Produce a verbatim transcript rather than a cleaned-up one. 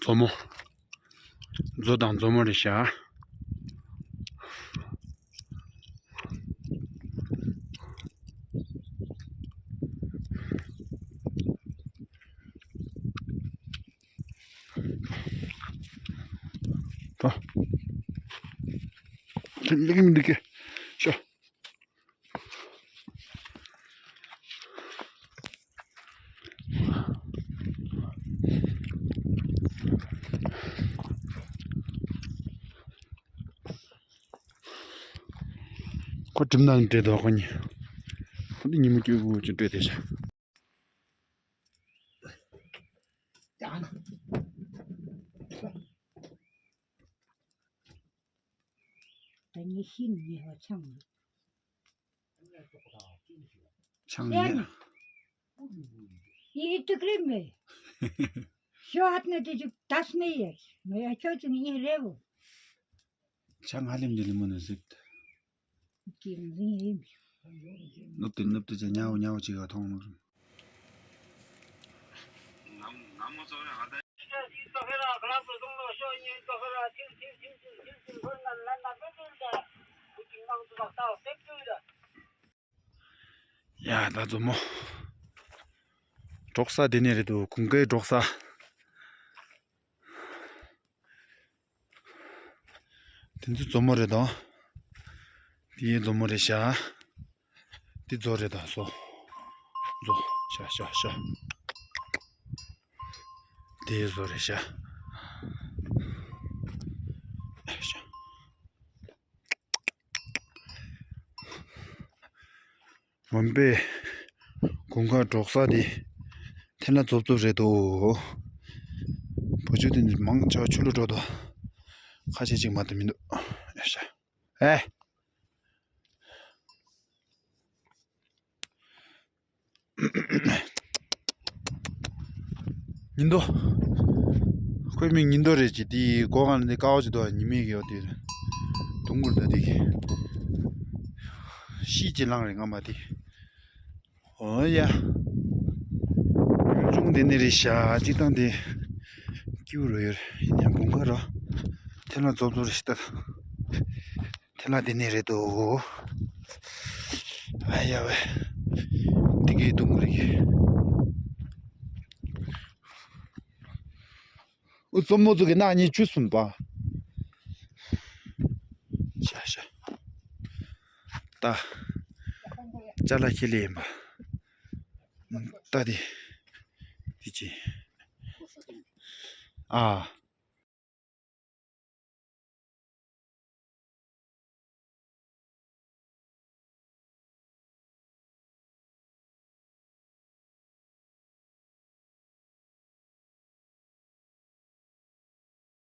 མཛོ་མོ། མཛོ་དང་མཛོ་མོ་རེད་ཤག་ད། དེ་ལེགས་མི་འདུག་གི། ཤོ། ཁོ་གྲིབ་ནག་འདྲེ་དོ་ཁོ་གཉིས། ཁོ་འདི་ཉིན་མོ་སྐྱུར་པོ་ཅིག་འདྲེ་དེ་ཤ། ད་ངས་ཤི་ནི་ངས་ཧ་ཆང་ནི། ཆང་ནི། ཡིན་ཏུ་ཀྲིམ་མེ། ཤོ་ཧད་ནི་དེ་ཅིག་དཱས་ནི་ཡེ། ངས་ཡ་ཁྱོད་ཅིག་ཡིན་རེ་བོ། ཆང་ཧ་ལེམ་འདི་ལི་མོ་ནི་ཟིག་ཀིམ་ཟིན་ཡིན། ནུབ་ཏུ་ནུབ་ཏུ་ཅི་ཉའོ་ཉའོ་ཅིག་ག་མཐོང་ནོ། ཡ་ད་མཛོ་མོ། འབྲོག་ས་དེ་ནས་རེད་འདུག་གུང་དཀའི་འབྲོག་ས། དེ་ཚོ་མཛོ་མོ་རེད་དོ། དེ་མཛོ་མོ་རེད་ཤག་དེ་མཛོ་རེད་དོ་སོ། མཛོ། ཤ་ཤ་ཤ། དེ་མཛོ་རེད་ཤག་ཤ། མོན་པའི་གུང་དཀའ་འབྲོག་ས་དེ་ཐལ་ལ་རྫོབ་རྫོབ་རེད་དོ། བུ་ཆུ་དེ་ནི་མང་ཆེ་བ་ཆུ་ལ་འགྲོ་དོ། ཁ་ཤས་ཅིག་མ་གཏོགས་མི་འདུག་ཨེ་ཤ། ཨེ། ཉིན་དོ། ཁོའི་མིང་ཉིན་དོ་རེད་ཅེས་དེའི་སྒོ་ང་ལ་འདི་ཀ་བ་ཅིག་འདུག་ཉི་མའི་གི་འོ་དེ་རེད། དུང་མུར་ད་དེ་གི་ཤིས་ཅི་ལང་རེད་ང་མ་དེ། འོ་ཡ། ཡུལ་ལྗོངས་དེ་ནི་རེད་ཤག་སྤྱིར་བཏང་དེ་སྐྱིད་པོ་རོ་ཡོད་རེད། ཡིན་ཡང་དགུན་ཁ་རོ་ཐལ་ལ་རྫོབ་རྫོབ་རེད་ཤག་ད། དེ་ལ་དེ་ནས་རེད་དོ། ཨ་ཡ་ཝེ། དེ་གའི་དུང་རིག་ཨུ་ཙོ་མོ་ཙོ་གི་ནག་ཉེས་བཅུ་གསུམ་པ། ཤ་ཤ། ད། ཅ་ལག་ཁྱེར་ལེ་ཡིན་པ། ད་དེ། དེ་ཅི། ཨ།